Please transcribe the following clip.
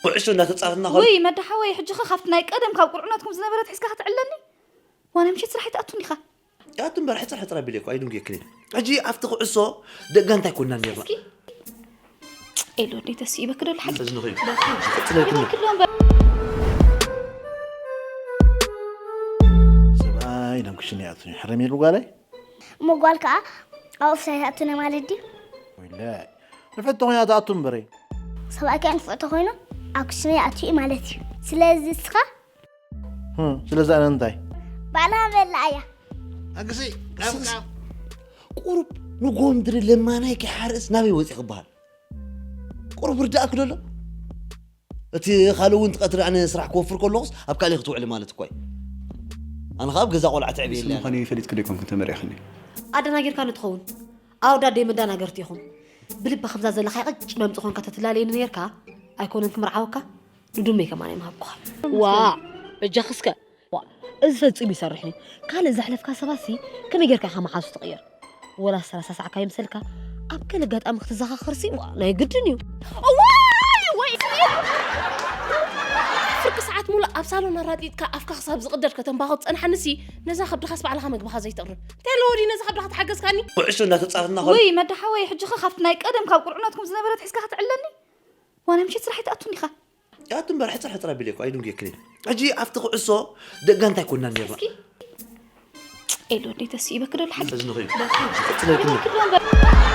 ኩዕሾ እንዳተጻወትና ከሎ ወይ መዳሓወይ፣ ሕጂ ኸ ካብቲ ናይ ቀደም ካብ ቁልዕነትኩም ዝነበረ ትሒዝካ ክትዕለኒ? ዋና ምሸት ስራሕ ኣይትኣቱን ኢኻ። ኣቱ እምበር ሕጽር ሕጽር ኣቢለ እኮ ኣይድንጉየክን እየ። ሕጂ ኣብቲ ኩዕሶ ደጋ እንታይ ኮንና ነርና? እስኪ ኤልወደይ ተስኢበክ ዶ ሓቂ? ሕዚ ንኽእል። ቀጽለልክኒ። ይበክሎ እምበር። ሰብኣይ ናብ ክሽነ ይኣቱ እዩ። ሕረም የሉ ጓለይ? እሞ ጓል ከኣ ኣብ ኦፍሳይድ ኣቱነ ማለት ድዩ? ወይለ ንፈቶ ኮይና ትኣቱ እምበረይ። ሰብኣይ ከኣ ንፍዕቶ ኮይኑ ኣብ ክሽነ ይኣቱ እዩ ማለት እዩ። ስለዚ እስኻ ስለዚ ኣነ እንታይ? ባዕላ በላ እያ። ኣግሲ እስስ ቁሩብ ንጎ ምድሪ ለማናይ ከይሓርስ ናበይ ወፂ ክበሃል? ቁሩብ ርዳእ ክደሎ። እቲ ካልእ እውን ትቐትሪ ኣነ ስራሕ ክወፍር ከለኹስ ኣብ ካልእ ክትውዕሊ ማለት እኮ እዩ። ኣነ ከዓ ኣብ ገዛ ቆልዓ ትዕብየ ንሱ እለ ምዃኑ ፈሊጥክ ዶ ኣይኮንክን ተመሪዕኽኒ? ኣደናጊርካኒ ትኸውን። ኣወዳደይ መዳናገርቲ ኢኹም። ብልቢ ከምዛ ዘለኻ ቅጭ መምፅ ኮንካ ተትላለየኒ ነርካ ኣይኮነን ክምርዓወካ ንዱመይ ከማን ኣይምሃብኩኻን። ዋ በጃኽስከ ዋ፣ እዚ ፈጺሙ ይሰርሕ እዩ። ካልእ ዘሕለፍካ ሰባትሲ ከመይ ጌርካ ኢኻ መሓዙ ትቕየር? ወላ ሰላሳ ሳዕ ካይምሰልካ ኣብ ገለ ኣጋጣሚ ክትዘኻኸርሲ ዋ ናይ ግድን እዩ። እዋይ ወይ ፍርቂ ሰዓት ሙሉእ ኣብ ሳሎን ኣራጢጥካ ኣፍካ ክሳብ ዝቕደድ ከተንባኹ ትጸንሓንሲ ነዛ ከብድኻስ ባዕልኻ መግብኻ ዘይተቕርብ እንታይ ኣለዎ ድዩ ነዛ ከብድኻ ተሓገዝካኒ? ኩዕሾ እንዳተጻወትና ከሎ ወይ መዳሓወይ ሕጂ ኸ ካብቲ ናይ ቀደም ካብ ቁልዕነትኩም ዝነበረ ትሒዝካ ክትዕለኒ? ዋና ምሸት ስራሕ ኣይትኣቱን ኢኻ። ኣቱ እምበር ሕጽር ሕጽር ኣቢለ እኮ ኣይድንጉየክን እየ። ሕጂ ኣብቲ ኩዕሶ ደጋ እንታይ ኮንና ነርና? እስኪ ኤልወደይ ተስኢበክ ዶ ሓቂ? ሕዚ ንኽእል። ቀጽለልክኒ። ይበክሎ እምበር።